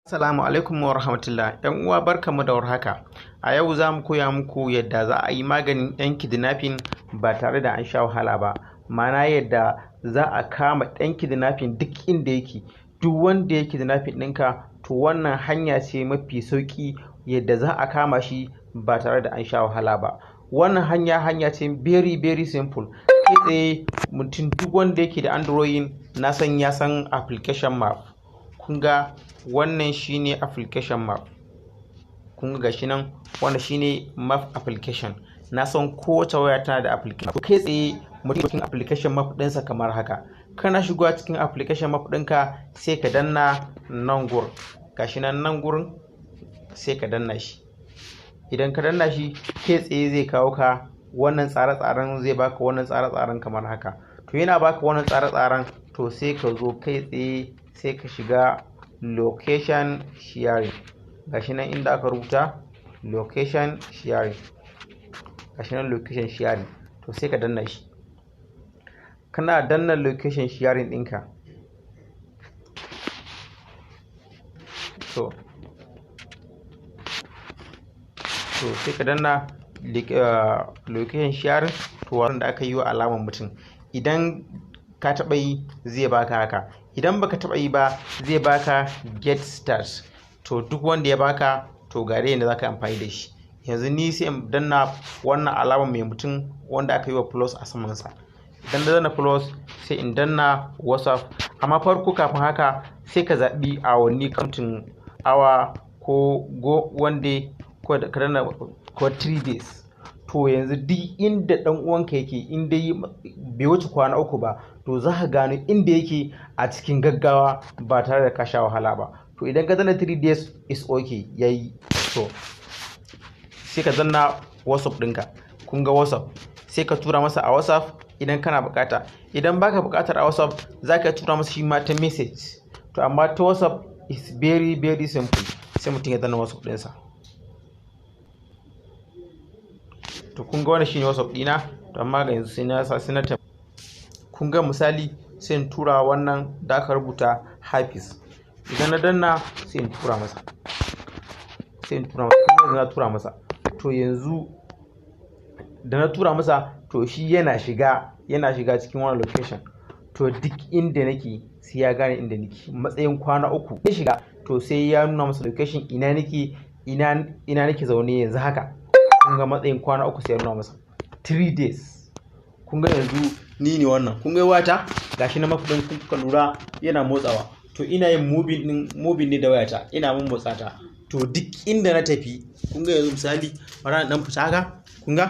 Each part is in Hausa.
Assalamu alaikum wa rahmatullah. ‘Yan uwa, barkamu da warhaka. A yau za mu koya muku yadda za a yi maganin ‘yan kidnapping ba tare da an sha wahala ba. Ma'ana, yadda za a kama ɗan kidnapping duk inda yake. Duk wanda ya kidnapping ɗinka, to wannan hanya ce mafi sauƙi yadda za a kama shi ba tare da an sha wahala ba. Wannan hanya, hanya ce very very simple. Kai tsaye mutum, duk wanda yake da Android, na san ya san application map. Kun ga wannan shine application map. Kun ga gashi nan, wannan shine map application. Na san kowace waya tana da application. Kai tsaye mutum cikin application map ɗinsa kamar haka. Kana shigowa cikin application map ɗinka, sai ka danna nan gurin. Gashi nan, nan gurin, sai ka danna shi. Idan ka danna shi, kai tsaye zai kawo ka wannan tsare-tsaren, zai baka wannan tsare-tsaren kamar haka. To, yana baka wannan tsare-tsaren, to sai ka zo kai tsaye sai ka shiga location sharing. Gashi nan inda aka rubuta location sharing. Gashi nan location sharing. To, sai ka danna shi. Kana danna location sharing ɗinka, to sai ka danna location sharing. To, wanda aka yi wa alamar mutum, idan ka taɓa yi, zai baka haka. Idan baka taɓa yi ba, zai baka get start. To, duk wanda ya baka, to ga dai yadda za ka yi amfani da shi. Yanzu ni sai in danna wannan alamar mai mutum wanda aka yi wa plus a samansa. Idan na danna plus, sai in danna WhatsApp. Amma farko, kafin haka, sai ka zaɓi awanni, counting awa, ko go one day, ko ka danna ko 3 days. To, yanzu duk inda ɗan uwanka yake, in dai bai wuce kwana 3 ba, to za ka gano inda yake a cikin gaggawa ba tare da ka sha wahala ba. To, idan ka danna 3 days is okay, yayi. To, sai ka danna WhatsApp ɗinka. Kun ga WhatsApp, sai ka tura masa a WhatsApp idan kana bukata. Idan baka bukatar a WhatsApp, za ka tura masa shi ma ta message. To, amma ta WhatsApp is very very simple. Sai mutum ya danna WhatsApp ɗinsa. To, kun ga wannan shine WhatsApp ɗina. To, amma ga yanzu sai na sa, sai na, kun ga misali, sai in tura wannan da aka rubuta Hafiz. Idan na danna, sai in tura masa, sai in tura masa. Kun yanzu na tura masa. To, yanzu da na tura masa, to shi yana shiga cikin wannan location. To, duk inda nake, sai ya gane inda nake matsayin kwana 3 ya shiga. To, sai ya nuna masa location ina nake, ina nake zaune yanzu haka. Kun ga matsayin kwana 3 sai ya nuna masa 3 days. Kun ga yanzu ni ne wannan. Kun ga wayata, gashi na map ɗin, kuka lura yana motsawa. To, ina yin moving din, moving ne da wayata, ina mun motsa ta. To, duk inda na tafi, kun ga yanzu misali, bara na dan fita haka, kun ga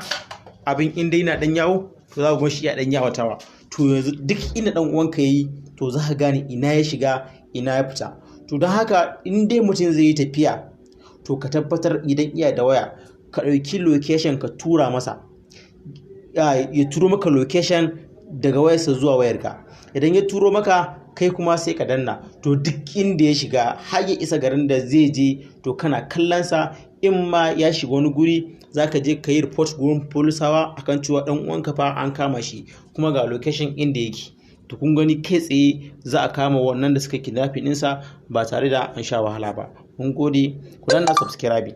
abin inda yana dan yawo, to za ku ga shi ya dan yawatawa. To, yanzu duk inda dan uwanka yayi, to za ka gane ina ya shiga, ina ya fita. To, don haka in dai mutum zai yi tafiya, to ka tabbatar idan iya da waya, ka ɗauki location ka tura masa, ya turo maka location daga wayarsa zuwa wayarka. Idan ya turo maka, kai kuma sai ka danna. To, duk inda ya shiga har ya isa garin da zai je, to kana kallon sa. In ma ya shiga wani guri, zaka je ka yi report gurin polisawa akan cewa dan uwanka fa an kama shi, kuma ga location inda yake. To, kun gani, kai tsaye za a kama wannan da suka kidnapping ɗinsa ba tare da an sha wahala ba. Mun gode, ku danna subscribe.